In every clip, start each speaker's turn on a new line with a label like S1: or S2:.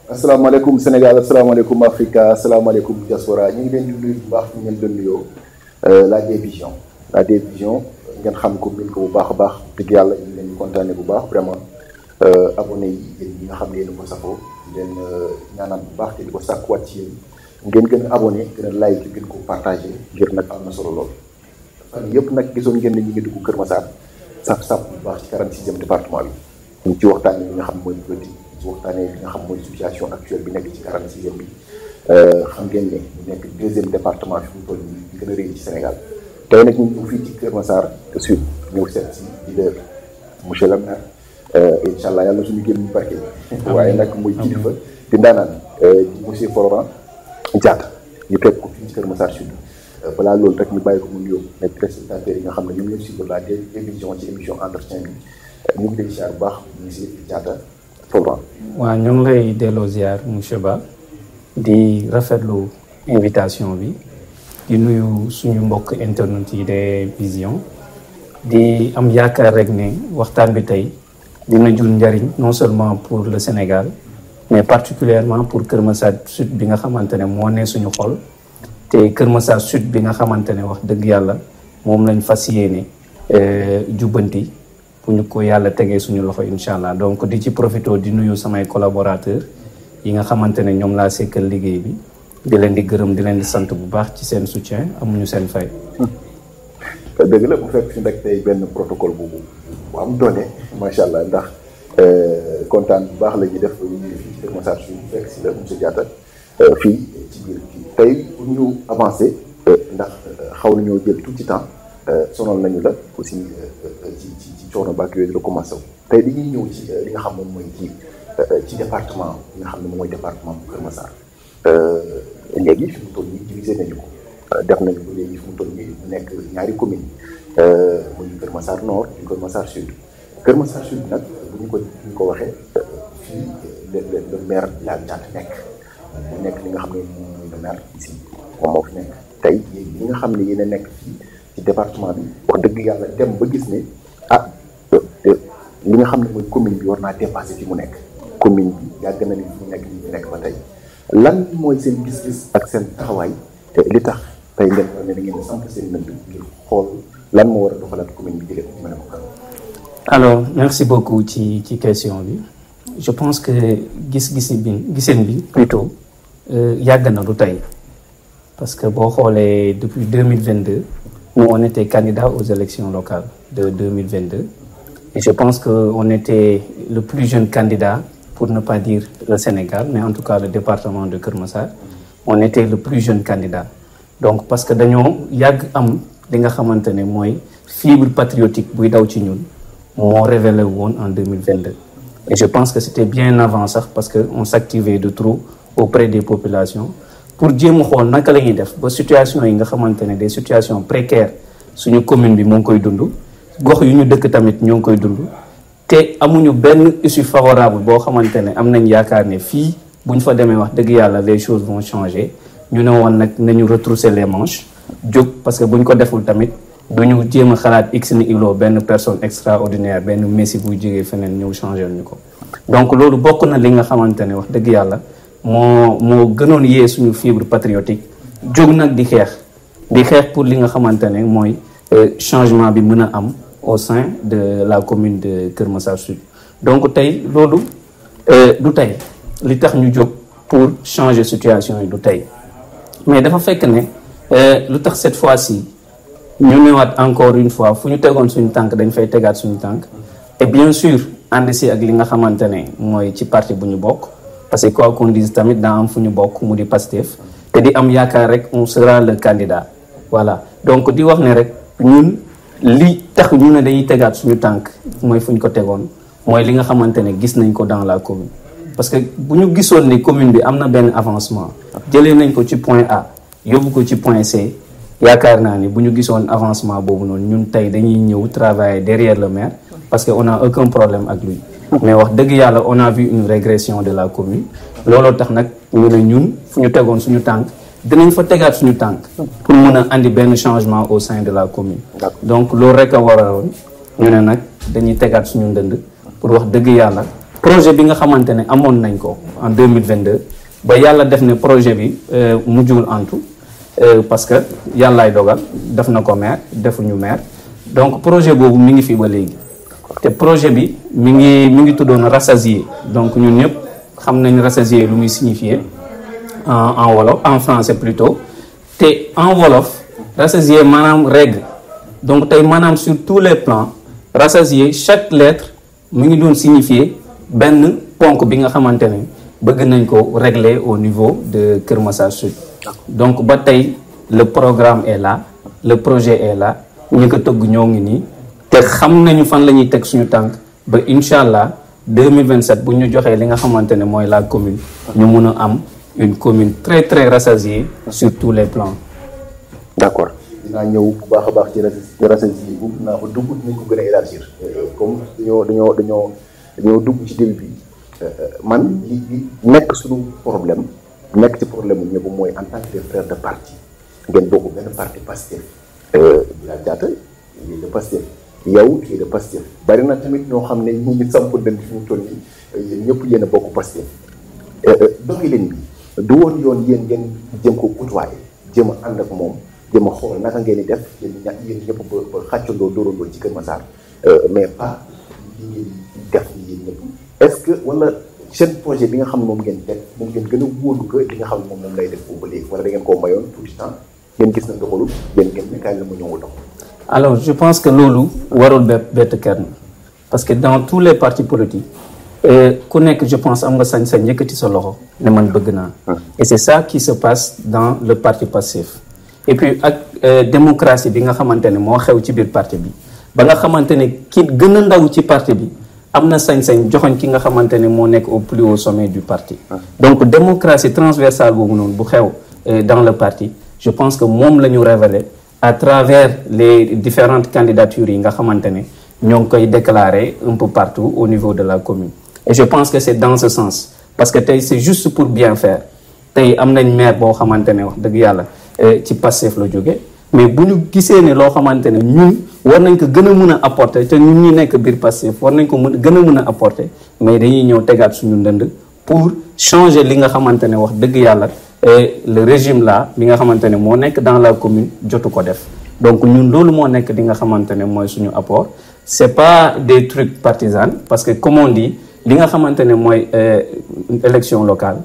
S1: asalaamaaleykum Sénégal asalaamaaleykum Africa asalaamaaleykum diaspora ñu ngi leen di nuyu bu baax ñu ngeen doon nuyoo la D-Vision ngeen xam ko min ko bu baax a baax dëgg yàlla ñu ngi leen di kontaane bu baax vraiment abonné yi yéen ñi nga xam ne yéen a ko safoo leen ñaanal bu baax te di ko sàkkuwaat ci yéen ngeen gën a abonné gën a like gën ko partagé ngir nag am na solo lool. fan yëpp nag gisoon ngeen ne ñu ngi dugg Kër Massar saf bu baax ci 46e département bi ñu ci waxtaanee li nga xam mooy politique ci waxtaanee li nga xam mooy situation actuelle bi nekk ci 46e bi xam ngeen ne mu nekk 2e département fi mu toll nii di gën a rëy ci Sénégal tey nag ñu ngi fii ci Kër Massar Sud ñëw seet si leader monsieur le maire incha allah yàlla suñu génn ñu barke waaye nag mooy kilifa di ndaanaan di monsieur Florent Diatta ñu teg ko fii ci Kër Massar Sud balaa loolu rek ñu bàyyi ko mu nuyoo nekk téléspectateurs yi nga xam ne ñoom ñoo suivre la D-Vision ci émission entretien bi ñu ngi lay ziar bu baax monsieur Diatta Florent.
S2: waaw ñu ngi lay delloo ziar monsieur Ba di rafetlu invitation bi di nuyu suñu mbokk internet yi D-Vision di am yaakaar rek ne waxtaan bi tey dina jur njariñ non seulement pour le Sénégal mais particulièrement pour Kër Massar Sud bi nga xamante ne moo ne suñu xol te Kër Massar Sud bi nga xamante ne wax dëgg yàlla moom lañ fas yéene jubbanti bu ñu ko yàlla tegee suñu loxo incha allah donc di ci profité di nuyu samay collaborateurs yi nga xamante ne ñoom laa sekkal liggéey bi di leen di gërëm di leen di sant bu baax ci seen soutien amuñu seen fay.
S1: dëgg la bu fekk fi nag tey benn protocole bu am doole macha allah ndax kontaan bu baax la ñuy def ñu ngi fii ci Kër Massar Sud fekk si la monsieur Diatta fii ci biir kii tey pour ñu avancer ndax xaw nañoo jël tout ci temps sonal nañu la aussi ci coono baak yooyu la commencé wu. tey dañuy ñëw ci li nga xam moom mooy ci département bi nga xam ne moom mooy département bu Kër Massar léegi fi mu toll nii divisé nañu ko def nañu ko léegi fi mu toll nii mu nekk ñaari commune muy Kër Massar Nord di Kër Massar Sud Kër Massar Sud nag bu ñu ko waxee fii le maire la Diatta nekk li nga xam ne moom mooy le maire ici moom moo fi nekk tey yéen ñi nga xam ne yéen a nekk fii ci département bi wax dëgg yàlla dem ba gis ne li nga xam ne mooy commune bi war naa dépassé fi mu nekk commune bi yàgg na ni fi mu nekk ba tey lan mooy seen gis-gis ak seen taxawaay li tax tey ngeen xam ne da ngeen sant seen nënd ngir xool lan moo war a doxalaat commune bi jëlee ko mën a ko kan.
S2: alors merci beaucoup ci question bi je pense que giseen bi plutôt yàgg na du tey parce que boo xoolee depuis 2022 nous on était candidat aux élections locales de 2022 et je pense que on était le plus jeune candidat pour ne pas dire le Sénégal mais en tout cas le département de Kër Massar on était le plus jeune candidat donc parce que dañoo yàgg am li nga xamante ne mooy fibre patriotique buy daw ci ñun moo révélé woon en 2022 et je pense que c'était bien avant sax parce que on s'activait de trop auprès des populations pour jéem a xool naka la ñuy def ba situation yi nga xamante ne des situations précaires suñu commune bi moo ngi koy dund gox yu ñu dëkk tamit ñoo ngi koy dund te amuñu benn issue favorable boo xamante ne am nañ yaakaar ne fii bu ñu fa demee wax dëgg yàlla les choses vont changer ñu ne woon nag nañu retrousser les manches jóg parce que bu ñu ko deful tamit duñu jéem a xalaat x ni ilo benn personne extraordinaire benn messi buy jógee feneen ñëw changer ñu ko donc loolu bokk na li nga xamante ne wax dëgg yàlla moo gënoon yee suñu fibre patriotique jóg nag di xeex pour li nga xamante ne mooy changement bi mën a am au sein de la commune de Kër Massar Sud donc tey loolu du tey li tax ñu jóg pour changer situation yi du tey mais dafa fekk ne lu tax cette fois-ci ñu ñëwaat encore une fois fu ñu tegoon suñu tànk dañ fay tegaat suñu tànk et bien sûr ànd si ak li nga xamante ne mooy ci parti bu ñu bokk parce que quoi qu'on dise tamit daa am fu ñu bokk mu di Pastef te di am yaakaar rek on sera le candidat voilà donc di wax ne rek ñun li tax ñu ne dañuy tegaat suñu tànk mooy fu ñu ko tegoon mooy li nga xamante ne gis nañ ko dans la commune parce que bu ñu gisoon ni commune bi am na benn avancement jëlee nañ ko ci point A yóbbu ko ci point C yaakaar naa ni bu ñu gisoon avancement boobu noonu ñun tey dañuy ñëw travailler derrière le maire parce que on a aucun problème ak lui mais wax dëgg yàlla on a vu une régression de la commune looloo tax nag ñu ne ñun fu ñu tegoon suñu tànk dinañ fa tegaat suñu tànk pour mën a andi benn changement au sein de la commune donc loolu rek a waraloon ñu ne nag dañuy tegaat suñu ndënd pour wax dëgg yàlla projet bi nga xamante ne amoon nañ ko en 2022 ba yàlla def ne projet bi mujjul antu parce que yàllaay dogal def na ko maire defuñu maire donc projet boobu mi ngi fi ba léegi te projet bi mi ngi tuddoon rassasier donc ñun ñëpp xam nañ rassasier lu muy signifier en wolof en français plutôt te en wolof rassasier maanaam règle donc tey maanaam sur tous les plans rassasier chaque lettre mu ngi doon signifier benn ponk bi nga xamante ne bëgg nañ ko régler au niveau de Kër Massar Sud. Donc ba tey le programme est là le projet est là ñi ko tëgg ñoo ngi nii te xam nañu fan la ñuy teg suñu tànk ba incha allah 2027 bu ñu joxee li nga xamante ne mooy la commune ñu mun a am une commune très très rassasiée sur tous les plans.
S1: D'accord dinaa ñëw bu baax a baax ci rassasier bu naa ko dugg dinañ ko gën a élargir comme dañoo dugg ci début bi man li nekk suñu problème nekk ci problème bu ñëpp mooy en tant que frère de parti ngeen bokk benn parti Pastef Bilal Diatta yi de Pastef yow kii de Pastef bari na tamit ñoo xam ne ñu ngi samp dënd fi mu toll nii yéen ñëpp yéen a bokk Pastef doxalin bi du woon yoon yéen ngeen jëm ko côtoyer jëm a ànd ak moom jëm a xool naka ngeen di def yéen ñëpp ba xàccandoo dóorandoo ci Kër Massar mais pas li ngeen def ni yéen ñëpp est-ce que wala seen projet bi nga xam ne moom ngeen teg moom ngeen gën a wóolu que li nga xam ne moom lay def boobu ba léegi wala da ngeen koo mayoon tout le temps ngeen gis na doxalul ngeen nekkaay la mu ñëw dox.
S2: Alors je pense que loolu warul bett kenn parce que dans tous les partis politiques ku nekk je pense am nga sañ-sañ yëkkati sa loxo ne man bëgg naa. Et c'est ça qui se passe dans le parti Pastef. Et puis ak démocratie bi nga xamante ne moo xew ci biir parti bi ba nga xamante ne ki gën a ndaw ci parti bi am na sañ-sañ joxoñ ki nga xamante ne moo nekk au plus haut sommet du parti. Donc démocratie transversale boobu noonu bu xew dans le parti je pense que moom la ñu révélé à travers les différentes candidatures yi nga xamante ne ñoo ngi koy déclarer un peu partout au niveau de la commune. Et je pense que c'est dans ce sens parce que tey c'est juste pour bien faire tey am nañ maire boo xamante ne wax dëgg yàlla ci Pastef la jóge mais bu ñu gisee ne loo xamante ne ñun war nañ ko gën a mën a apporter te ñun ñi nekk biir Pastef war nañ ko gën a mën a apporter mais dañuy ñëw tegaat suñu ndënd pour changer li nga xamante ne wax dëgg yàlla le régime là bi nga xamante ne moo nekk dans la commune jotu ko def. Donc ñun loolu moo nekk li nga xamante ne mooy suñu apport c'est pas des trucs partisans parce que comme on dit li nga xamante ne mooy élection locale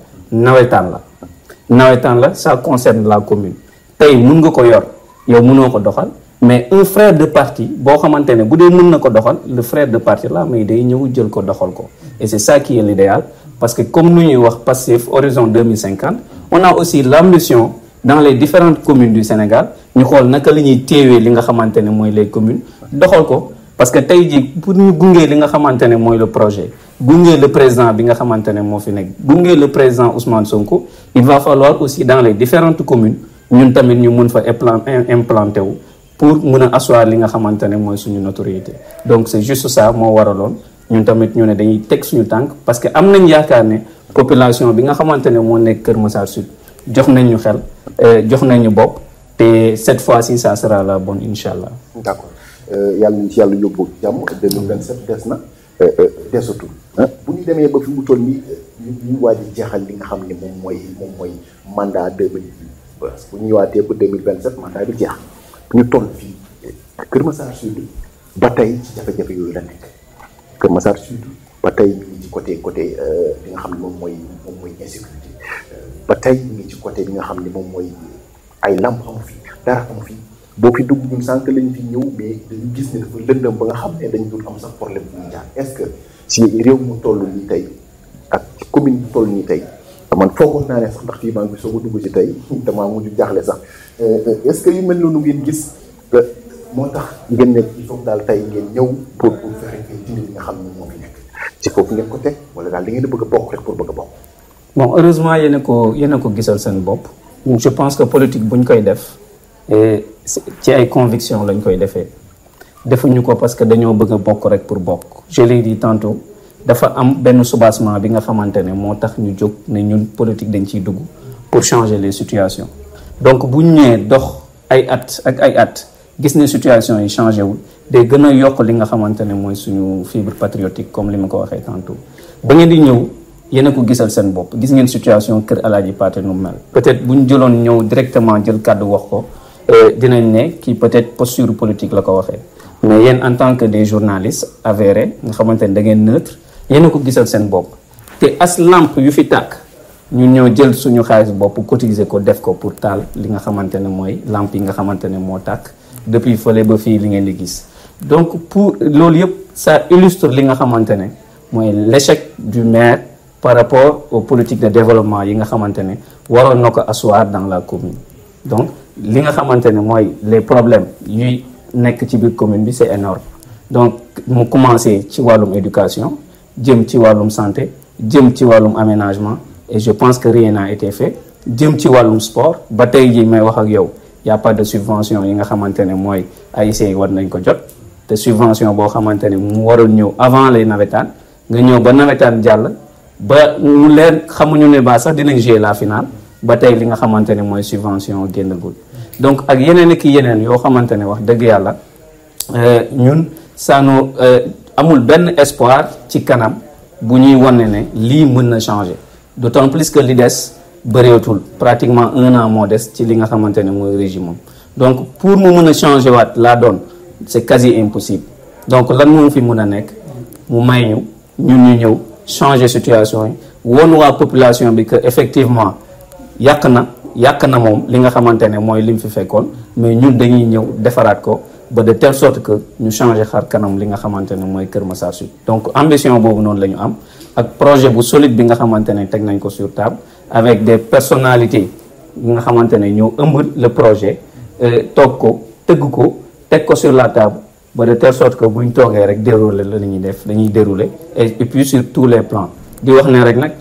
S2: nawetaan la ça concerne la commune tey mun nga ko yor yow mënoo ko doxal mais un frère de parti boo xamante ne bu dee mën na ko doxal le frère de parti là mais day ñëw jël ko doxal ko et c'est ça qui est l'idéal parce que comme nu ñuy wax Pastef horizon 2050 on a aussi l'ambition dans les différentes communes du Sénégal ñu xool naka la ñuy téewee li nga xamante ne mooy les communes doxal ko parce que tey jii pour ñu gungee li nga xamante ne mooy le projet gungee le président bi nga xamante ne moo fi nekk gungee le président Ousmane Sonko il va falloir aussi dans les différentes communes ñun tamit ñu mun fa implanté wu pour mun a asseoir li nga xamante ne mooy suñu notoriété donc c'est juste ça moo waraloon ñun tamit ñu ne dañuy teg suñu tànk parce que am nañ yaakaar ne population bi nga xamante ne moo nekk Kër Massar Sud jox nañ ñu xel jox nañ ñu bopp te cette fois-ci ça sera la bonne incha allah.
S1: D'accord yàlla nañ ci yàlla yóbbu jàmm 2027 des na desatul bu ñu demee ba fi mu toll nii ñu waaj a jeexal li nga xam ne moom mooy mandat 2000 bu ñu ñëwaatee ba 2027 mandat bi jeex ñu toll fii Kër Massar Sud ba tey ci jafe-jafe yooyu la nekk Kër Massar Sud ba tey ñu ngi ci côté li nga xam ne moom mooy insécurité ba tey ñu ngi ci côté bi nga xam ne moom mooy ay lamp amu fi dara amu fi boo fi dugg ñun sànq lañ fi ñëw mais dañu gis ne dafa lëndëm ba nga xam ne dañ dul am sax problème bu ñu jaar est-ce que si réew mu toll nii tey ak ci commune bu toll nii tey man foogoon naa ne sax ndax fii maa ngi soog a dugg ci tey damaa mujj jaaxle sax est-ce que yu mel noonu ngeen gis moo tax ngeen nekk il faut daal tey ngeen ñëw pour fexe fii dindi li nga xam ne moo fi nekk ci foofu ngeen ko teg wala daal da ngeen a bëgg a bokk rek pour bëgg a bokk.
S2: Bon heureusement yéen a ko gisal seen bopp je pense que politique bu ñu koy def ci ay conviction lañ koy defee defuñu ko parce que dañoo bëgg a bokk rek pour bokk je l'ai dit tantôt dafa am benn soubassement bi nga xamante ne moo tax ñu jóg ne ñun politique dañ ciy dugg pour changer les situations donc bu ñu ñëwee dox ay at gis ne situation yi changé wul day gën a yokk li nga xamante ne mooy suñu fibre patriotique comme li ma ko waxee tantôt ba ngeen di ñëw yéen a ko gisal seen bopp gis ngeen situation kër Alaaji Paate nu mel peut-être bu ñu jëloon ñëw directement jël kàddu wax ko dinañ ne kii peut-être posture politique la ko waxee mais yéen en tant que des journalistes avérés nga xamante ne da ngeen neutre yéen a ko gisal seen bopp te as lampe yu fi tàkk ñu ñëw jël suñu xaalis bopp cotiser ko def ko pour taal li nga xamante ne mooy lampe yi nga xamante ne moo tàkk depuis fële ba fii li ngeen di gis donc pour loolu yëpp ça illustre li nga xamante ne mooy l'échec du maire par rapport aux politiques de développement yi nga xamante ne waroon na ko asseoir dans la commune donc li nga xamante ne mooy les problèmes yuy nekk ci biir commune bi c'est énorme donc mu commencé ci wàllum éducation jëm ci wàllum santé jëm ci wàllum aménagement et je pense que rien n'a été fait jëm ci wàllum sport ba tey jii may wax ak yow y a pas de subvention yi nga xamante ne mooy ASC yi war nañ ko jot te subvention boo xamante ne mu waroon ñëw avant les navétanes nga ñëw ba navétane jàll ba mu leer xamuñu ne ba sax dinañ jouer la finale ba tey li nga xamante ne mooy subvention génnagul donc ak yeneen ki yeneen yoo xamante ne wax dëgg yàlla ñun saanu amul benn espoir ci kanam bu ñuy wane ne lii mën na changer d'autant plus que li des bëreetul pratiquement 1 an moo des ci li nga xamante ne mooy régime donc pour mu mën a changer waat la donne c'est quasi impossible donc lan moo fi mën a nekk mu may ñu ñun ñu ñëw changer situation yi won waa population bi que effectivement yàq na moom li nga xamante ne mooy li mu fi fekkoon mais ñun dañuy ñëw defaraat ko ba de telle sorte que ñu changer xar kanam li nga xamante ne mooy Kër Massar Sud donc ambition boobu noonu la ñu am ak projet bu solide bi nga xamante ne teg nañ ko sur table avec des personnalités yi nga xamante ne ñoo ëmb le projet toog ko tëgg ko teg ko sur la table ba de telle sorte que bu ñu toogee rek dérouler la ñuy def dañuy dérouler et puis sur tous les plans di wax ne rek nag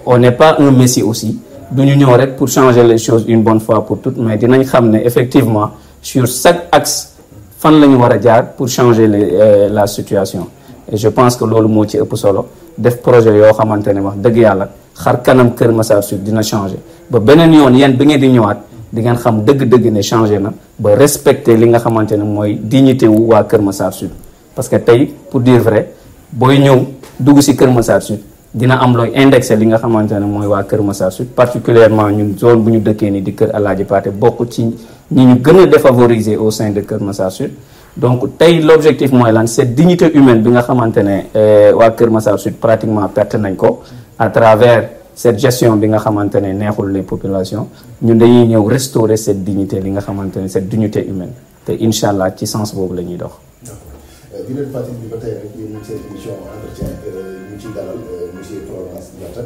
S2: on n'est pas un messie aussi du ñu ñëw rek pour changer les choses une bonne fois pour toutes mais dinañ xam ne effectivement sur chaque axe fan la ñu war a jaar pour changer la situation et je pense que loolu moo ci ëpp solo def projet yoo xamante ne wax dëgg yàlla xar kanam Kër Massar Sud dina changer ba beneen yoon yéen bi ngeen di ñëwaat di ngeen xam dëgg-dëgg ne changé na ba respecter li nga xamante ne mooy dignité wu waa Kër Massar Sud parce que tey pour dire vrai booy ñëw dugg si Kër Massar Sud dina am looy indexé li nga xamante ne mooy waa Kër Massar Sud particulièrement ñun zone bu ñu dëkkee ni di Kër Alaaji Paate bokk ci ñi ñu gën a défavoriser au sein de Kër Massar Sud donc tey l'objectif mooy lan cette dignité humaine bi nga xamante ne waa Kër Massar Sud pratiquement perte nañ ko à travers cette gestion bi nga xamante ne neexul les populations ñun dañuy ñëw restaurer cette dignité li nga xamante ne cette dignité humaine te incha allah ci sens boobu la ñuy dox.
S1: di leen fàttali bi ba tey rek yéen ñu seen émission entretien ñu ciy dalal monsieur Florence Diatta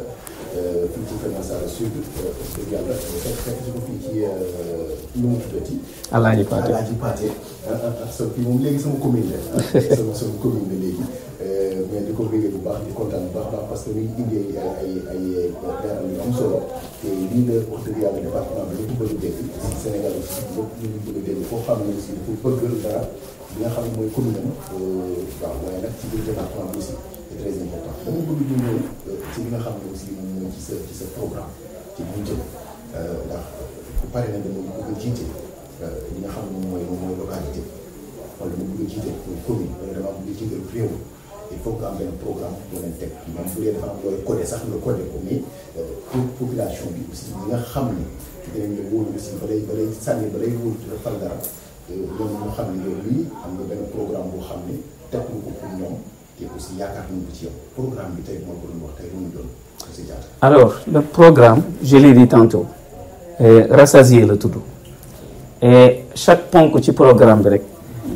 S1: fii ci Kër Massar Sud dëgg yàlla fekk ci ko fii ci nu mu tuddati.
S2: Alaaji Paate
S1: fii moom léegi sama commune la sama commune la léegi mais di ko bëggee bu baax di kontaan bu baax parce que ñu ngi indi ay leeral yu am solo te lii la wax dëgg yàlla département bi ñu ko bëgg a dégg Sénégal aussi ñëpp ñu ngi bëgg a dégg foo xam ne aussi dafa bëgg dara li nga xam ne mooy commune am waaw waaye nag ci biir département bi aussi c'est très important dama bëgg ñu ñëw ci li nga xam ne aussi moom mooy ci sa programme ci bu ñu jëm ndax bu pare na dama bëgg a jiite li nga xam ne moom mooy localité wala dama bëgg a jiite commune wala dama bëgg a jiite réew il faut que nga am benn programme boo leen teg même bu dee dafa am looy codé sax nga codé ko mais pour population bi aussi ñi nga xam ne dinañ la wóolu aussi balay sànni balay wóolu dafa fal dara ñoom ñu xam ne yow lii am nga benn programme boo xam ne teg nga ko pour ñoom te aussi yaakaar nañu ko ci yow programme bi tey moo ko doon wax tey lu mu doon monsieur Diatta.
S2: Alors le programme je l'ai dit tantôt rassasier la tudd et chaque ponk ci programme bi rek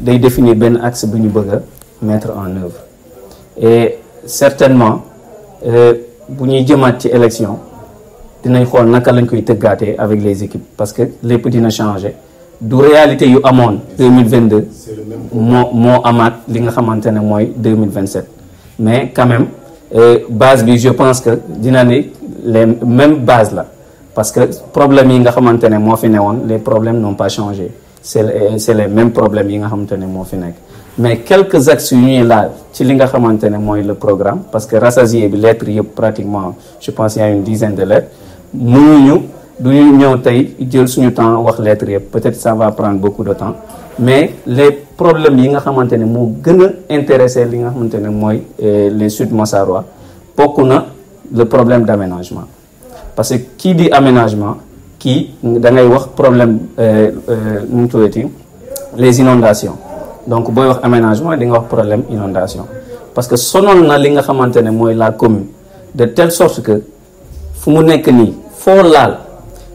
S2: day définir benn axe bu ñu bëgg a mettre en œuvre et certainement bu ñuy jëmaat ci élection dinañ xool naka lañ koy tëggaatee avec les équipes parce que lépp dina changer du réalité yu amoon 2022 moo amaat li nga xamante ne mooy 2027 mais quand même base bi je pense que dina ne les mêmes bases la parce que problème yi nga xamante ne moo fi newoon les problèmes n'ont pas changé c'est les mêmes problèmes yi nga xamante ne moo fi nekk mais quelques axes yu ñuy laal ci li nga xamante ne mooy le programme parce que rassasier bi lettres yëpp pratiquement je pense il y a une dizaine de lettres mënuñu duñu ñëw tey jël suñu temps wax lettres yëpp peut-être ça va prendre beaucoup de temps mais les problèmes yi nga xamante ne moo gën a intéressé li nga xamante ne mooy les Sud Massarois bokk na le problème d'aménagement parce que qui dit aménagement kii da ngay wax problème nu mu tuddati les inondations donc booy wax aménagement di nga wax problème inondation parce que sonal na li nga xamante ne mooy la commune de telle sorte que fu mu nekk nii foo laal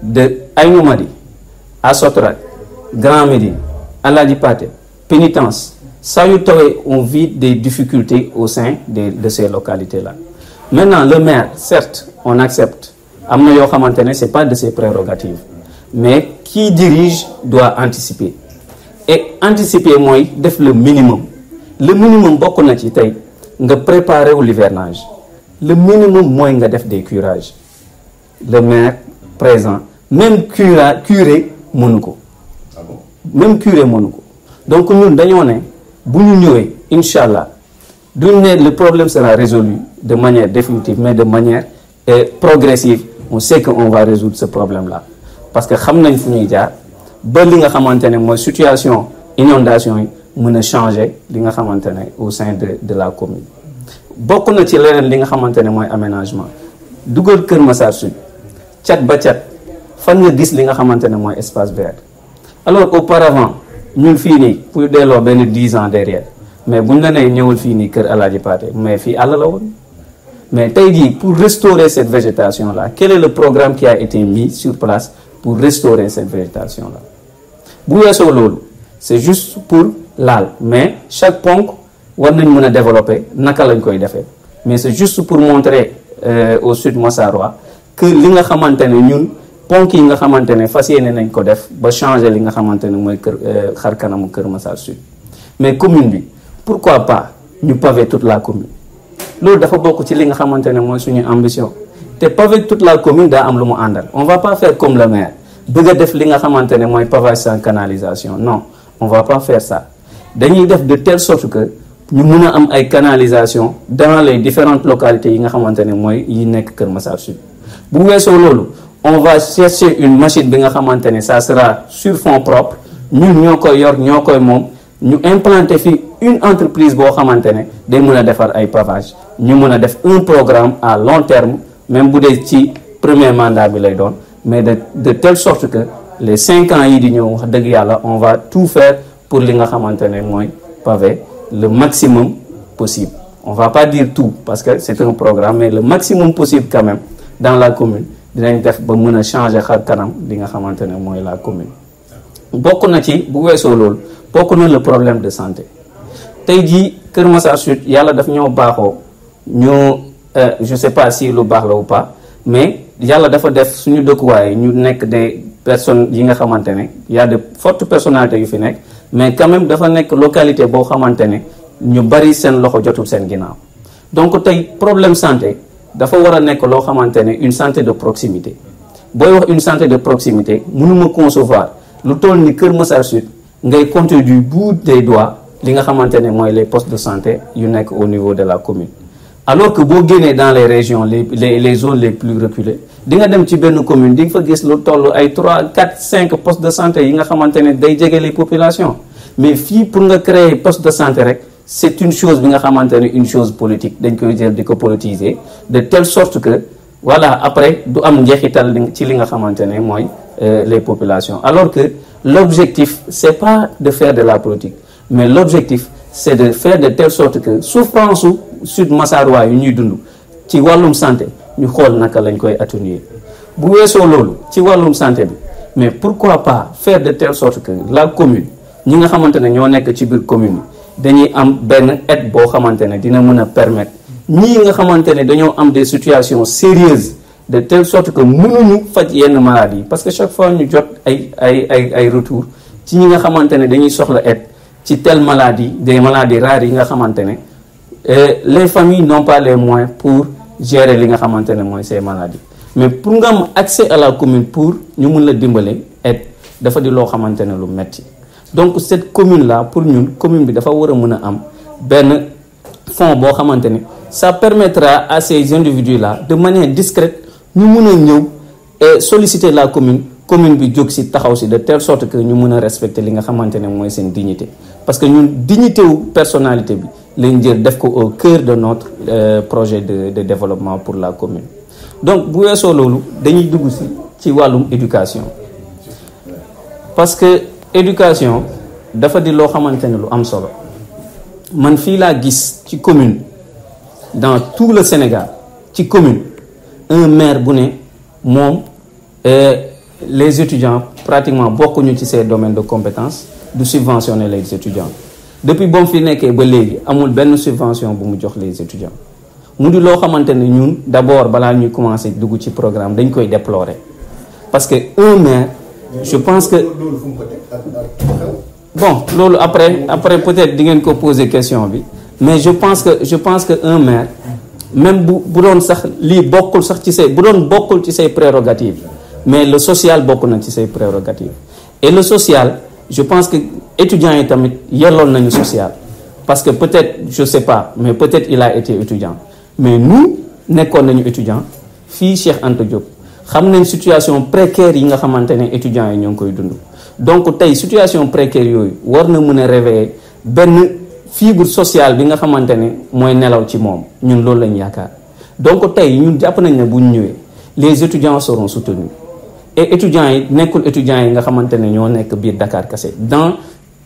S2: de Aïnou Mady à Sotrac Grand Médine Aladi Paté Pénitence saa yu tawee on vit des difficultés au sein de ces localités là. Maintenant le maire certes on accepte am na yoo xamante ne c'est pas de ses prérogatives mais qui dirige doit anticiper et anticiper mooy def le minimum bokk na ci tey nga préparer wu l'hivernage le minimum mooy nga def des curages le maire présent même curé mënu ko même curé mënu ko donc ñun dañoo ne bu ñu ñëwee incha allah duñ ne le problème sera résolu de manière définitive mais de manière progressive on sait que on va résoudre ce problème là parce que xam nañ fu ñuy jaar ba li nga xamante ne mooy situation inondation yi mën a changer li nga xamante ne au sein de la commune bokk na ci leneen li nga xamante ne mooy aménagement dugal Kër Massar Sud cat ba cat fan nga gis li nga xamante ne mooy espace vert alors auparavant ñun fii nii pour delloo benn 10 ans derrière mais buñ la nee ñëwal fii nii Kër Alaaji Paate mais fii àll la woon mais tey jii pour restaurer cette végétation là quel est le programme qui a été mis sur place pour restaurer cette végétation là bu weesoo loolu c'est juste pour laal mais chaque ponk war nañ mën a développer naka lañ koy defee mais c'est juste pour montrer au Sud Massarois que li nga xamante ne ñun ponk yi nga xamante ne fas yéene nañ ko def ba changer li nga xamante ne mooy kër xar kanamu Kër Massar Sud mais commune bi pourquoi pas ñu paver toute la commune loolu dafa bokk ci li nga xamante ne mooy suñu ambition te paver toute la commune daa am lu mu àndal on va pas faire comme le maire bëgg a def li nga xamante ne mooy pavage sans canalisation non on va pas faire ça dañuy def de telle sorte que ñu mun a am ay canalisation dans les différentes localités yi nga xamante ne mooy yi nekk Kër Massar Sud bu weesoo loolu on va chercher une machine bi nga xamante ne ça sera sur fonds propres ñun ñoo koy yor ñoo koy moom ñu implanter fi une entreprise boo xamante ne day mën a defar ay pavage ñu mën a def un programme à long terme même bu dee ci premier mandat bi lay doon mais de telle sorte que les 5 ans yi di ñëw wax dëgg yàlla on va tout faire pour li nga xamante ne mooy pavé le maximum possible on va pas dire tout parce que c'est un programme mais le maximum possible quand même dans la commune dinañ def ba mën a changer xar kanam li nga xamante ne mooy la commune bokk na ci bu weesoo loolu bokk na le problème de santé tey jii Kër Massar Sud yàlla daf ñoo baaxoo ñu je sais pas si lu baax la ou pas mais yàlla dafa def suñu dëkkuwaay ñu nekk des personnes yi nga xamante ne y a de fortes personnalités yu fi nekk mais quand même dafa nekk localité boo xamante ne ñu bari seen loxo jotul seen ginnaaw donc tey problème santé dafa war a nekk loo xamante ne une santé de proximité booy wax une santé de proximité mënuma concevoir lu toll ni Kër Massar Sud ngay compter du bout des doigts li nga xamante ne mooy les postes de santé yu nekk au niveau de la commune alors que boo génnee dans les régions les zones les plus reculées di nga dem ci benn commune di nga fa gis lu toll ay 3 4 5 postes de santé yi nga xamante ne day jege les populations mais fii pour nga créer poste de santé rek c'est une chose bi nga xamante ne une chose politique dañ koy jël di ko politiser de telle sorte que voilà après du am njeexital ci li nga xamante ne mooy les populations alors que l'objectif c'est pas de faire de la politique mais l'objectif c'est de faire de telle sorte que souffrance su Sud Massarois yu ñuy dund ci wàllum santé ñu xool naka lañ koy atténuer bu weesoo loolu ci wàllum santé bi mais pourquoi pas faire de telle sorte que la commune ñi nga xamante ne ñoo nekk ci biir commune yi dañuy am benn aide boo xamante ne dina mën a permettre ñii nga xamante ne dañoo am des situations sérieuses de telle sorte que mënuñu faj yenn maladies parce que chaque fois ñu jot ay retour ci ñi nga xamante ne dañuy soxla aide ci telle maladie des maladies rares yi nga xamante ne les familles n'ont pas les moyens pour gérer li nga xamante ne mooy ces maladies mais pour nga am accès à la commune pour ñu mun la dimbale aide dafa di loo xamante ne lu metti donc cette commune là pour ñun commune bi dafa war a mën a am benn fonds boo xamante ne ça permettra à ces individus là de manière discrète ñu mën a ñëw et solliciter la commune bi jóg si taxaw si de telle sorte que ñu mën a respecter li nga xamante ne mooy seen dignité parce que ñun dignité wu personnalité bi lañ jël def ko au cœur de notre projet de développement pour la commune. Donc bu weesoo loolu dañuy dugg ci wàllum éducation parce que éducation dafa di loo xamante ne lu am solo man fii laa gis ci commune dans tout le Sénégal ci commune un maire bu ne moom les étudiants pratiquement bokkuñu ci ces domaines de compétences du subventionner les étudiants depuis ba mu fi nekkee ba léegi amul benn subvention bu mu jox les étudiants mu di loo xamante ne ñun d'abord balaa ñuy commencer dugg ci programme dañ koy déplorer parce que un maire je pense que bon loolu après peut-être di ngeen ko poser question bi mais je pense que un maire même bu doon sax lii bokkul sax ci say bu doon bokkul ci say prérogatives mais le social bokk na ci say prérogatives et le social je pense que étudiants yi tamit yelloon nañu social parce que peut-être je sais pas mais peut-être il a été étudiant mais nous nekkoon nañu étudiant fii Cheikh Anta Diop xam nañ situation précaire yi nga xamante ne étudiants yi ñoo ngi koy dund donc tey situation précaire yooyu war na mën a réveiller benn fibre sociale bi nga xamante ne mooy nelaw ci moom ñun loolu lañ yaakaar donc tey ñun jàpp nañ ne bu ñu ñëwee les étudiants seront soutenus et étudiants yi nekkul étudiants yi nga xamante ne ñoo nekk biir Dakar kese dans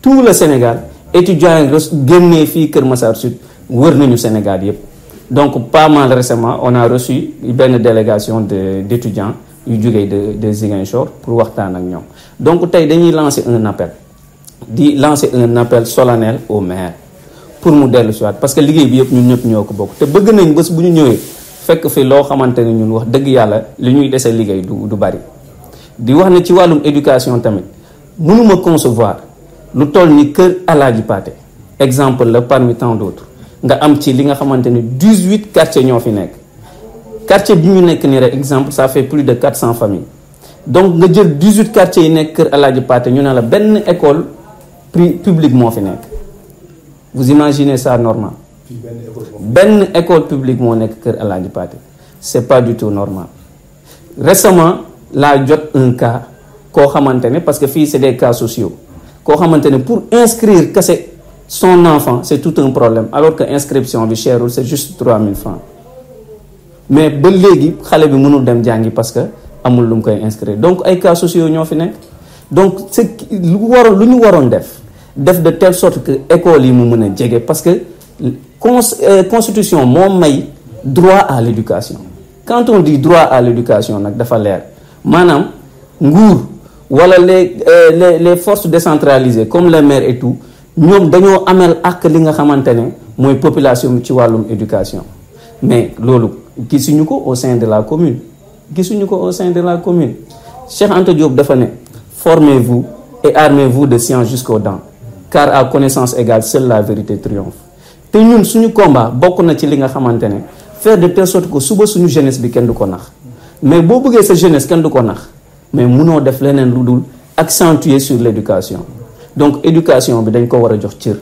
S2: tout le Sénégal étudiants yi génnee fii Kër Massar Sud wër nañu Sénégal yépp donc pas mal récemment on a reçu benn délégation d'étudiants yu jógee de Ziguinchor pour waxtaan ak ñoom donc tey dañuy lancer un appel solennel au maire pour mu dellu si waat parce que liggéey bi yëpp ñun ñëpp ñoo ko bokk te bëgg nañ bés bu ñu ñëwee fekk fi loo xamante ne ñun wax dëgg yàlla li ñuy dese liggéey du bari di wax ne ci wàllum éducation tamit mënuma concevoir lu toll ni kër Alaaji Paate exemple la parmi tant d'autres nga am ci li nga xamante ne 18 quartiers ñoo fi nekk quartier bi ñu nekk nii rek exemple ça fait plus de 400 familles donc nga jël 18 quartiers yi nekk kër Alaaji Paate ñu ne la benn école publique moo fi nekk vous imaginez ça normal benn école publique moo nekk kër Alaaji Paate c'est pas du tout normal récemment laa jot un cas koo xamante ne parce que fii c'est des cas sociaux koo xamante ne pour inscrire kese son enfant c'est tout un problème alors que inscription bi cherul c'est juste 3000 francs mais ba léegi xale bi mënul dem jàngi parce que amul lu mu koy inscrire donc ay cas sociaux ñoo fi nekk donc c'est lu ñu waroon def de telle sorte que école yi mu mën a jege parce que constitution moo may droit à l'éducation quand on dit droit à l'éducation nag dafa leer maanaam nguur wala les forces décentralisées comme les maires et tout ñoom dañoo amel ak li nga xamante ne mooy population bi ci wàllum éducation mais loolu gisuñu ko au sein de la commune Cheikh Anta Diop dafa ne formez-vous et armez-vous de science jusqu'aux dents car à connaissance égale seule la vérité triomphe te ñun suñu combat bokk na ci li nga xamante ne faire de telle sorte que suba suñu jeunesse bi kenn du ko nax mais boo bëggee sa jeunesse kenn du ko nax mais munoo def leneen lu dul accentuer sur l'éducation donc éducation bi dañ ko war a jox cër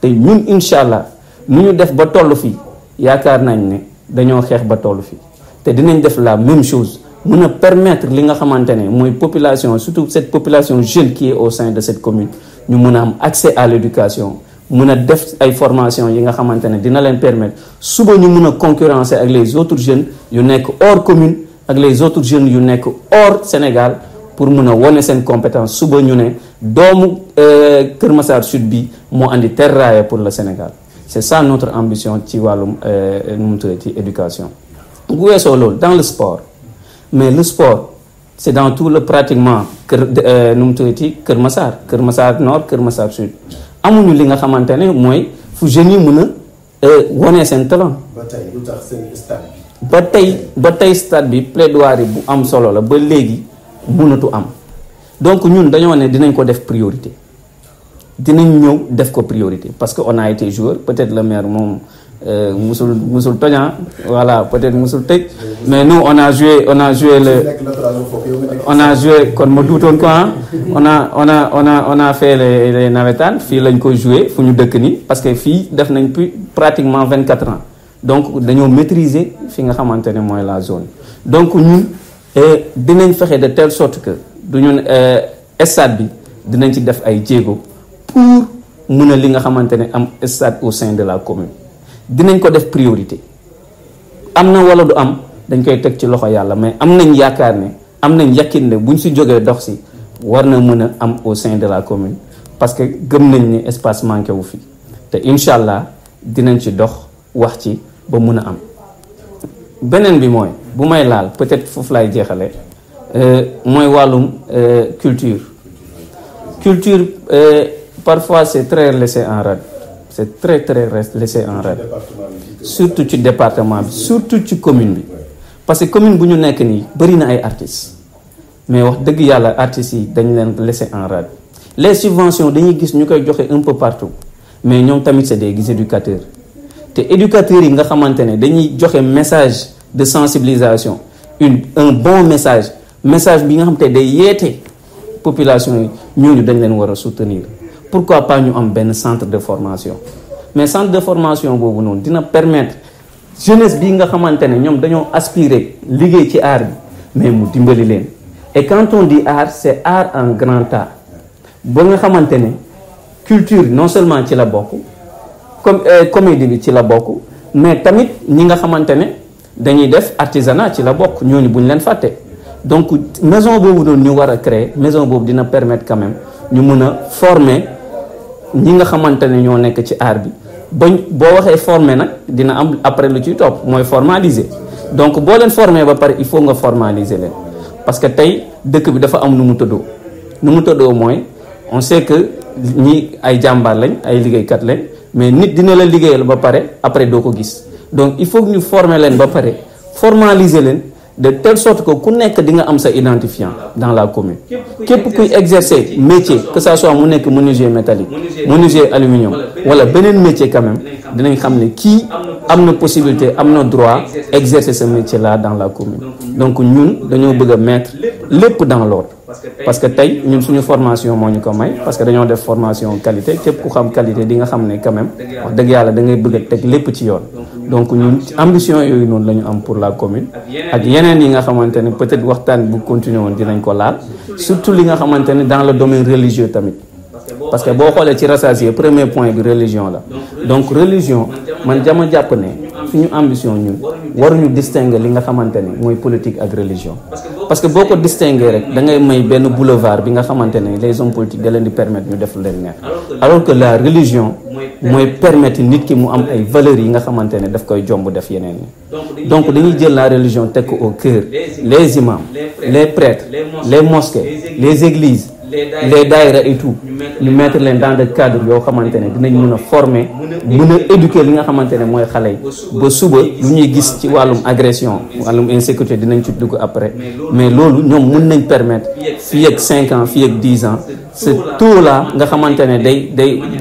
S2: te ñun incha allah nu ñu def ba toll fii yaakaar nañ ne dañoo xeex ba toll fii te dinañ def la même chose mën a permettre li nga xamante ne mooy population surtout cette population jeune qui est au sein de cette commune ñu mën a am accès à l'éducation mën a def ay formation yi nga xamante ne dina leen permettre suba ñu mën a concurrencer ak les autres jeunes yu nekk hors commune ak les autres jeunes yu nekk hors Sénégal pour mën a wone seen compétence suba ñu ne doomu Kër Massar Sud bi moo andi terraille pour le Sénégal c'est ça notre ambition ci wàllum nu mu tuddee ci éducation. bu weesoo loolu dans le sport mais le sport c'est dans tout le pratiquement kër nu mu tuddee ci Kër Massar Nord Kër Massar Sud amuñu li nga xamante ne mooy fu jeunes yi mën a wone seen talent.
S1: ba tey lu tax seen stade
S2: bi. ba tey stade bi plaidoirie bu am solo la ba léegi mënatu am donc ñun dañoo ne dinañ ko def priorité dinañ ñëw def ko priorité parce que on a été joueur peut-être le maire moom musul toña voilà peut-être musul tëj mais nous on a joué kon ma duutoon ko on a fait les navétanes fii lañ ko joué fu ñu dëkk nii parce que fii def nañ plus pratiquement 24 ans donc dañoo maîtriser fi nga xamante ne mooy la zone donc ñun dinañ fexe de telle sorte que du ñun stade bi dinañ ci def ay jéego pour mën a li nga xamante ne am stade au sein de la commune dinañ ko def priorité am na wala du am dañ koy teg ci loxo yàlla mais am nañ yaakaar ne am nañ yaqin ne buñ si jógee dox si war na mën a am au sein de la commune parce que gëm nañ ni espace manqué wu fi te incha allah dinañ ci dox wax ci ba mën a am. beneen bi mooy bu may laal peut-être foofu laay jeexale mooy wàllum culture parfois c'est très laissé en rade c'est très laissé en rade surtout ci département bi surtout ci commune bi parce que commune bu ñu nekk nii bëri na ay artistes mais wax dëgg yàlla artistes yi dañ leen laissé en rade les subventions dañuy gis ñu koy joxe un peu partout mais ñoom tamit c'est des éducateurs te éducateurs yi nga xamante ne dañuy joxe message de sensibilisation un bon message bi nga xamante ne day yeete population yi ñooñu dañ leen war a soutenir pourquoi pas ñu am benn centre de formation mais centre de formation boobu noonu dina permettre jeunesse bi nga xamante ne ñoom dañoo aspirer liggéey ci art bi mais mu dimbali leen et quand on dit art c'est art en grand art ba nga xamante ne culture non seulement ci la bokk comme comédie bi ci la bokk mais tamit ñi nga xamante ne dañuy def artisanat ci la bokk ñooñu bu ñu leen fàtte donc maison boobu noonu ñu war a créer maison boobu dina permettre quand même ñu mën a former ñi nga xamante ne ñoo nekk ci art bi bañ boo waxee former nag dina am après lu ciy topp mooy formaliser donc boo leen former ba pare il faut nga formaliser leen parce que tey dëkk bi dafa am nu mu tëddoo mooy on sait que ñi ay jàmbaar lañ ay liggéeykat lañ mais nit dina la liggéeyal ba pare après doo ko gis donc il faut que ñu former leen ba pare formaliser leen de telle sorte que ku nekk di nga am sa identifiant dans la commune képp kuy exercer métier que ça soit mu nekk menuisier métallique menuisier aluminium wala beneen métier quand même dinañ xam ne kii am na possibilité am na droit exercer ce métier là dans la commune donc ñun dañoo bëgg a mettre lépp dans l'ordre parce que tey ñun suñu formation moo ñu ko may parce que dañoo def formation qualité képp ku xam qualité di nga xam ne quand même wax dëgg yàlla da ngay bëgg a teg lépp ci yoon donc ñun ambition yooyu noonu la ñu am pour la commune ak yeneen yi nga xamante ne peut-être waxtaan bu continuer woon dinañ ko laal surtout li nga xamante ne dans le domaine religieux tamit parce que boo xoolee ci rassasié premier point bi religion la donc religion man jàpp ne suñu ambition ñun waruñu distinguer li nga xamante ne mooy politique ak religion parce que boo ko distinguer rek da ngay may benn boulevard bi nga xamante ne les hommes politiques da leen di permettre ñu def lu leen neex alors que la religion mooy permettre nit ki mu am ay valeurs yi nga xamante ne daf koy jomb def yeneen ni donc dañuy jël la religion teg ko au cœur les imams les prêtres les mosquées les églises les daïra et tout ñu mettre leen dans le cadre yoo xamante ne dinañ mën a former mën a éduquer li nga xamante ne mooy xale yi ba suba lu ñuy gis ci wàllum agression wàllum insécurité dinañ ci dugg après mais loolu ñoom mën nañ permettre fii ak 5 ans fii ak 10 ans ce taux là nga xamante ne day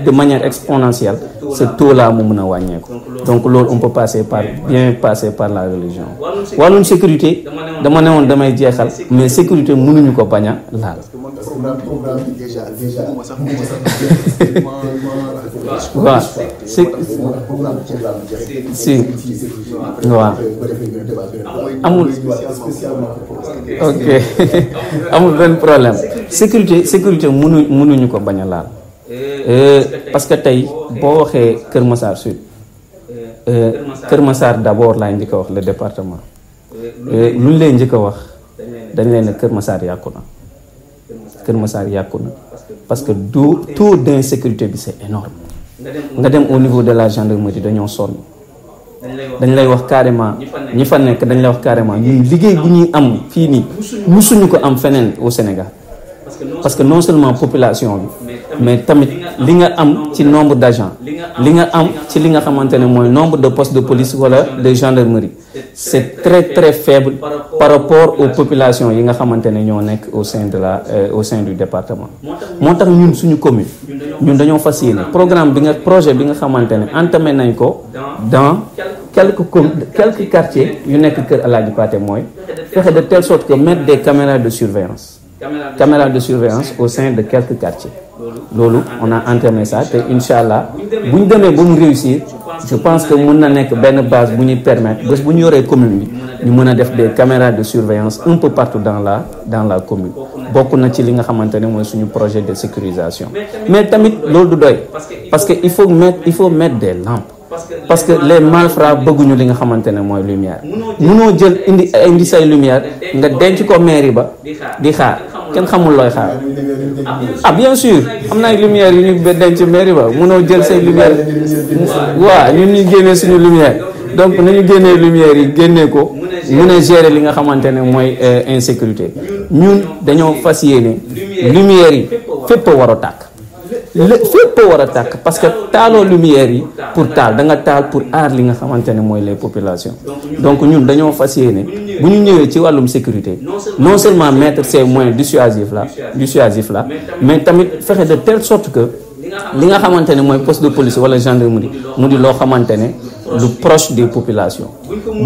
S2: de manière exponentielle ce taux là mu mën a wàññeeku donc loolu on peut passer par la religion wàllum sécurité dama ne woon damay jeexal mais sécurité mënuñu ko bañ a laal waaw si waaw amul ok amul benn problème sécurité mënuñu ko bañ a laal parce que tey boo waxee Kër Massar Sud Kër Massar d'abord laay njëkk a wax le département lu ñu lay njëkk a wax dañ leen ne Kër Massar yàqu na Kër Massar yàqu na parce que taux d'insécurité bi c'est énorme nga dem au niveau de la gendarmerie dañoo sonn dañ lay wax carrément ñi fa nekk dañ lay wax carrément ñuy liggéey bu ñuy am fii nii musuñu ko am feneen au Sénégal parce que non seulement population bi mais tamit li nga am ci nombre d'agents li nga am ci li nga xamante ne mooy nombre de postes de police wala de gendarmerie c'est très faible par rapport aux populations yi nga xamante ne ñoo nekk au sein du département moo tax ñun suñu commune ñun dañoo fas yéene projet bi nga xamante ne entamé nañ ko dans quelques quartiers yu nekk Kër Alaaji Paate mooy fexe de telle sorte que mettre des caméras de surveillance au sein de quelques quartiers loolu on a entamé ça te incha allah bu ñu demee ba mu réussir je pense que mun na nekk benn base bu ñuy permettre bés bu ñu yoree commune bi ñu mën a def des caméras de surveillance un peu partout dans la commune bokk na ci li nga xamante ne mooy suñu projet de sécurisation mais tamit loolu du doy parce que il faut mettre des lampes parce que les malfrats bëgguñu li nga xamante ne mooy lumière munoo jël indi say lumière nga denc ko mairie ba di xaar kenn xamul looy xaar ah bien sûr am na ay lumière yu ñu denc mairie ba munoo jël say lumière waaw ñun ñu génnee suñu lumière donc nañu génnee lumière yi génnee ko mun a gérer li nga xamante ne mooy insécurité ñun dañoo fas yéene lumière yi fépp a war a tàkk fépp war a tàkk parce que taaloo lumière yi pour taal da nga taal pour aar li nga xamante ne mooy les populations donc ñun dañoo fas yéene bu ñu ñëwee ci wàllum sécurité non seulement mettre ces moyens dissuasifs là mais tamit fexe de telle sorte que li nga xamante ne mooy poste de police wala gendarmerie mu di loo xamante ne lu proche des populations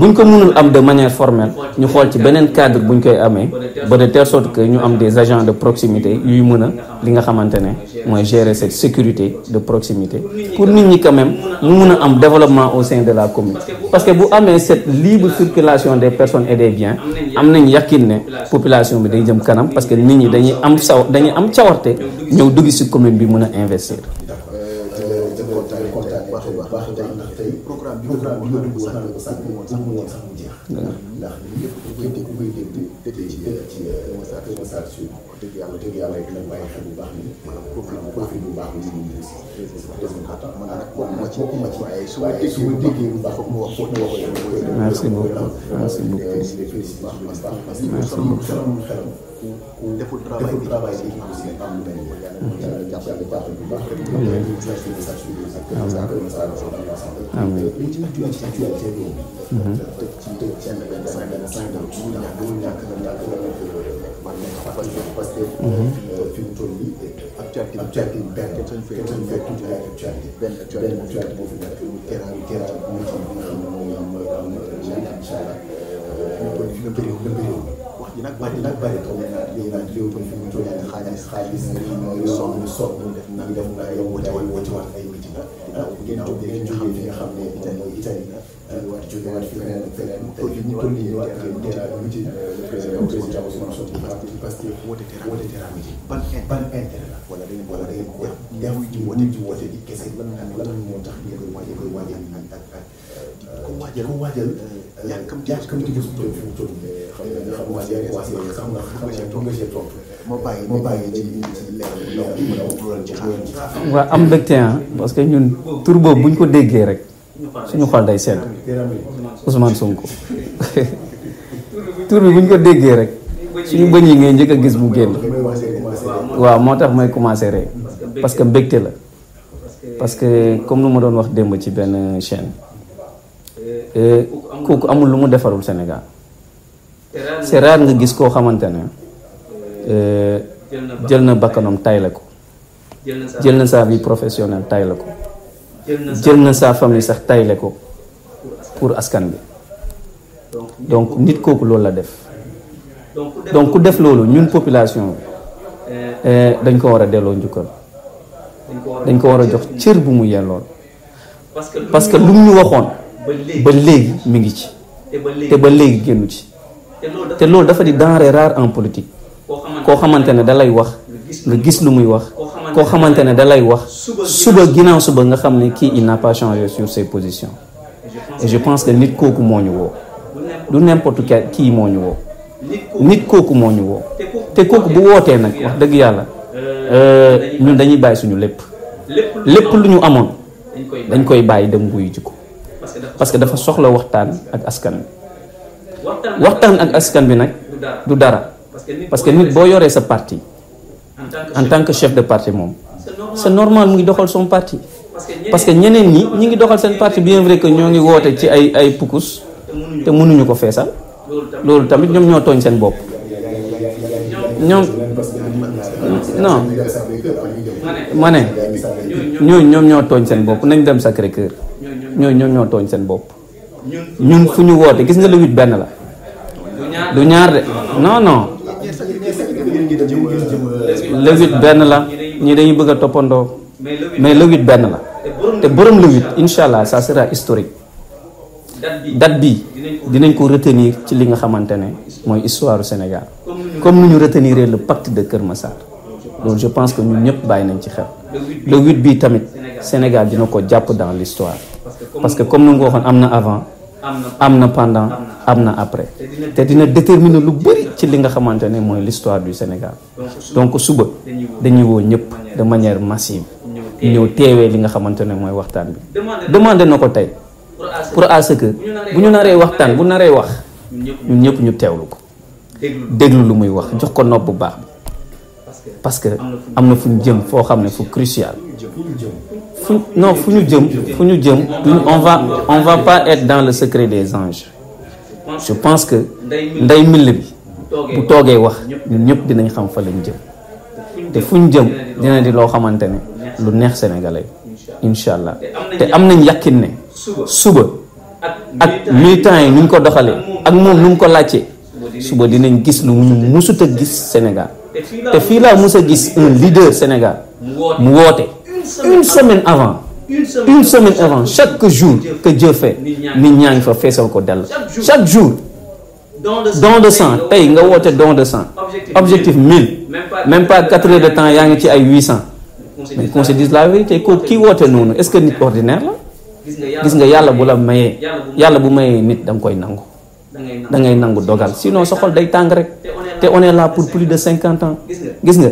S2: buñ ko mënul am de manière formelle ñu xool ci beneen cadre buñ koy amee ba de telle sorte que ñu am des agents de proximité yuy mën a li nga xamante ne mooy gérer cette sécurité de proximité pour nit ñi quand même mu mën a am développement au sein de la commune parce que bu amee cette libre circulation des personnes et des biens am nañ yàqin ne population bi day jëm kanam parce que nit ñi dañuy am cawarte ñëw dugg ci commune bi mën a investir.
S1: programme bi nga dugg sax mu woon sax mu jeex ndax yëpp ku koy dégg ci message sur dëgg yàlla dina bàyyi xel bu baax ni maanaam profil bu baax ni ñu ngi man nag bokkuma ci waaye su ma déggee bu baax mu wax
S2: merci beaucoup merci beaucoup
S1: deful travail bi aussi am lu mel ni jàppale baax bu baax
S2: amiin
S1: ci actualité parce que fi mu toll nii actualité benn actualité boo fi nekk terrain bi nga xam ne mooy am incha allah fi nga bëri wax ji nag bari trop léegi nag léew fi mu toll nii xaalis mooy sonn def na ay woote waat ay meeting ginnaaw bi ñu xam fi nga xam ne mooy Italie la waat jóge waat fi feneen ñu toll nii ñëwaat meeting le président Ousmane Sonko parce que woote terrain meeting ban intérêt la wala da ngeen ko def woote di kese lan moo tax ngeen koy waajal ak ko waajal yàkkamti gis fi mu toll
S2: waaw am mbégte parce que ñun tur boobu bu ñu ko déggee rek suñu xol day sedd Ousmane Sonko tur bi bu ñu ko déggee rek suñu bëñ yi ngay njëkk a gis mu génn waaw moo tax may commencé rek parce que mbégte la parce que comme lu ma doon wax démb ci benn chaîne kooku amul lu mu defarul Sénégal c'est rare nga gis koo xamante ne jël na bakkanam tayle ko jël na sa vie professionnelle tayle ko jël na sa famille sax tayle ko pour askan bi donc nit kooku loolu la def donc ku def loolu ñun population bi dañ ko war a delloo njukkal dañ ko war a jox cër bu mu yellool parce que lu mu ñu waxoon ba léegi mi ngi ci te ba léegi génnu ci te loolu dafa di denrée rare en politique koo xamante ne da lay wax nga gis lu muy wax koo xamante ne da lay wax suba ginnaaw suba nga xam ne kii il n'a pas changé sur ses positions et je pense que nit kooku moo ñu woo du n'importe kii moo ñu woo nit kooku moo ñu woo te kooku bu wootee nag wax dëgg yàlla ñun dañuy bàyyi suñu lépp lu ñu amoon dañ koy bàyyi dem wuyu ji ko parce que dafa soxla waxtaan ak askan bi waxtaan ak askan bi nag du dara parce que nit boo yoree sa parti en tant que chef de parti moom c'est normal mu ngi doxal son parti parce que ñeneen ñi ngi doxal seen parti bien vrai que ñoo ngi woote ci ay pukus te mënuñu ko feesal loolu tamit ñoom ñoo tooñ seen bopp ñoom non ma ne ñoom ñoo tooñ seen bopp nañ dem Sacré-Cœur ñoom ñoo tooñ seen bopp ñun fu ñu woote gis nga le 8 benn la du ñaar de non le 8 benn la ñii dañuy bëgg a toppandoo mais le 8 benn la te borom le 8 incha allah ça sera historique date bi dinañ ko retenir ci li nga xamante ne mooy histoire du Sénégal comme nu ñu retenir le pacte de Kër Massar loolu je pense que ñun ñëpp bàyyi nañ ci xel le 8 bi tamit Sénégal dina ko jàpp dans l'histoire parce que comme nu nga waxoon am na avant am na pendant am na après te dina déterminer lu bëri ci li nga xamante ne mooy l'histoire du Sénégal donc suba dañuy woo ñëpp de manière massive ñëw teewee li nga xamante ne mooy waxtaan bi demandé na ko tey pour à ce que bu ñu naree waxtaan bu naree wax ñun ñëpp ñu teewlu ko déglu lu muy wax jox ko nopp bu baax bi parce que am na fu ñu jëm foo xam ne fu crucial fu ñu jëm on va pas être dans le secret des anges je pense que nday mill bi bu toogee wax ñun ñëpp dinañ xam fa lañ jëm te fu ñu jëm dina di loo xamante ne lu neex sénégalais incha allah te am nañ yàqin ne suba ak militants yi nu ñu ko doxalee ak moom nu mu ko laajtee suba dinañ gis lu ñu musut a gis Sénégal te fii laa mus a gis un leader Sénégal mu woote une semaine avant chaque jour que Dieu fait nit ñaa ngi fa feesal ko dell chaque jour don de sang tey nga woote don de sang objectif 1000 même pas 4 heures de temps yaa ngi ci ay 800 mais qu'on se dise la vérité ko kii woote noonu est-ce que nit ordinaire la gis nga yàlla bu la mayee yàlla bu mayee nit da nga koy nangu da ngay nangu dogal sinon sa xol day tàng rek te on est là pour plus de 50 ans gis nga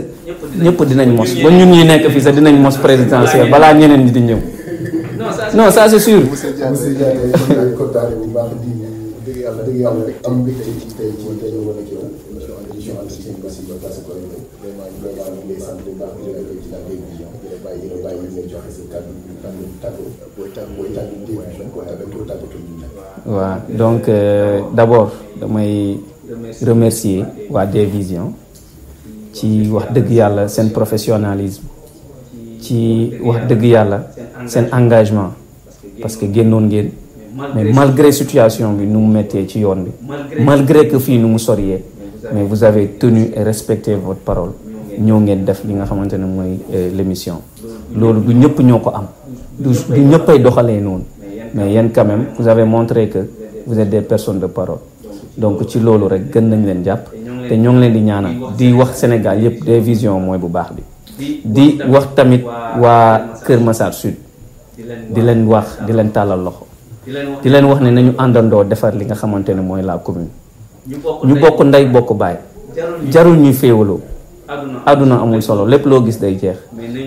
S2: ñëpp dinañ mos ba ñun ñi nekk fii sax dinañ mos présidentiel balaa ñeneen ñi di ñëw non ça c'est sûr. waaw donc d'abord damay remercier waa D-Vision ci wax dëgg yàlla seen professionnalisme ci wax dëgg yàlla seen engagement parce que génnoon ngeen mais malgré situation bi nu mu méttee ci yoon bi malgré que fii nu mu soriyee mais vous avez tenu et respecté votre parole ñoo ngeen def li nga xamante ne mooy l'émission loolu du ñëpp ñoo ko am du ñëppay doxalee noonu mais yéen quand même vous avez montré que vous êtes des personnes de parole donc ci loolu rek gën nañ leen jàpp te ñoo ngi leen di ñaanal di wax Sénégal yëpp D-Vision mooy bu baax bi di wax tamit waa Kër Massar Sud di leen wax di leen tàllal loxo di leen wax ne nañu àndandoo defar li nga xamante ne mooy la commune ñu bokk ndey bokk baay jarul ñuy féewaloo àdduna amul solo lépp loo gis day jeex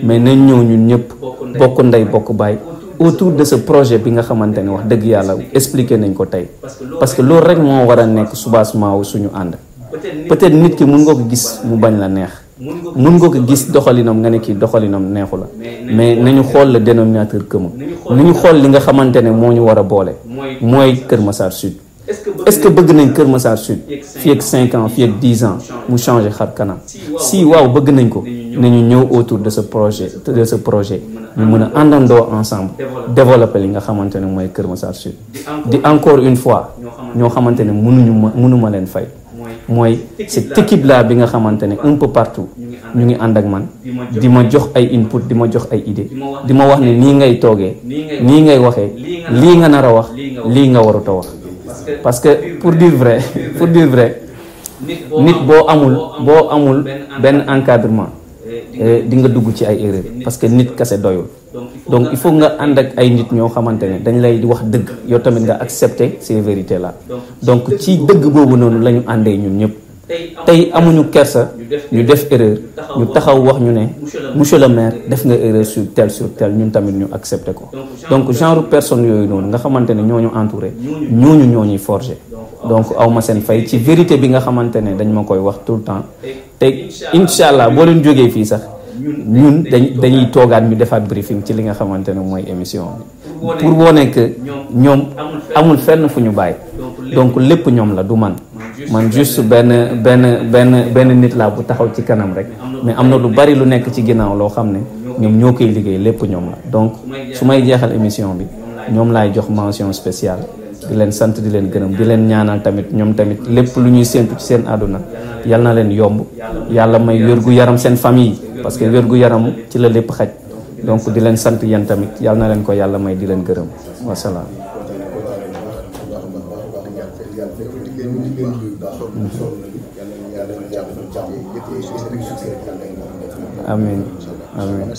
S2: mais nañ ñëw ñun ñëpp bokk ndey bokk baay autour de ce projet bi nga xamante ne wax dëgg yàlla expliqué nañ ko tey parce que loolu rek moo war a nekk soubassement wu suñu ànd peut-être nit ki mun nga ko gis mu bañ la neex mun nga ko gis doxalinam nga ne kii doxalinam neexu la mais nañu xool le dénominateur commun nañu xool li nga xamante ne moo ñu war a boole mooy Kër Massar Sud est-ce que bëgg nañ Kër Massar Sud fii ak 5 ans fii ak 10 ans mu changer xar kanam si waaw bëgg nañ ko nañu ñëw autour de ce projet ñu mën a àndandoo ensemble développer li nga xamante ne mooy Kër Massar Sud di encore une fois ñoo xamante ne mënuma leen fay mooy cette équipe là bi nga xamante ne un peu partout ñu ngi ànd ak man di ma jox ay input di ma jox ay idées di ma wax ne nii ngay toogee nii ngay waxee lii nga nar a wax lii nga warut a wax parce que pour dire vrai nit boo amul benn encadrement di nga dugg ci ay erreur parce que nit kese doyul donc il faut nga ànd ak ay nit ñoo xamante ne dañ lay wax dëgg yow tamit nga accepter ces vérités là donc ci dëgg boobu noonu la ñu àndee ñun ñëpp tey amuñu kersa ñu def erreur ñu taxaw wax ñu ne monsieur le maire def nga erreur sur tel ñun tamit ñu accepter ko donc genre personne yooyu noonu nga xamante ne ñooñu entouré ñooñu ñooñuy forger donc awma seen fay ci vérité bi nga xamante ne dañ ma koy wax tout le temps te incha allah boo leen jógee fii sax ñun dañuy toogaat ñu defaat briefing ci li nga xamante ne mooy émission bi pour wone que ñoom amul fenn fu ñu bàyyi donc lépp ñoom la du man juste benn nit laa bu taxaw ci kanam rek mais am na lu bari lu nekk ci ginnaaw loo xam ne ñoom ñoo koy liggéey lépp ñoom la donc su may jeexal émission bi ñoom laay jox mention spéciale di leen sant di leen gërëm di leen ñaanal tamit ñoom tamit lépp lu ñuy séentu ci seen àdduna yal na leen yomb yàlla may wér gu yaram seen famille parce que wér gu yaram ci la lépp xaj donc di leen sant yéen tamit yal na leen ko yàlla may di leen gërëm wasalaam. Amin. Amin.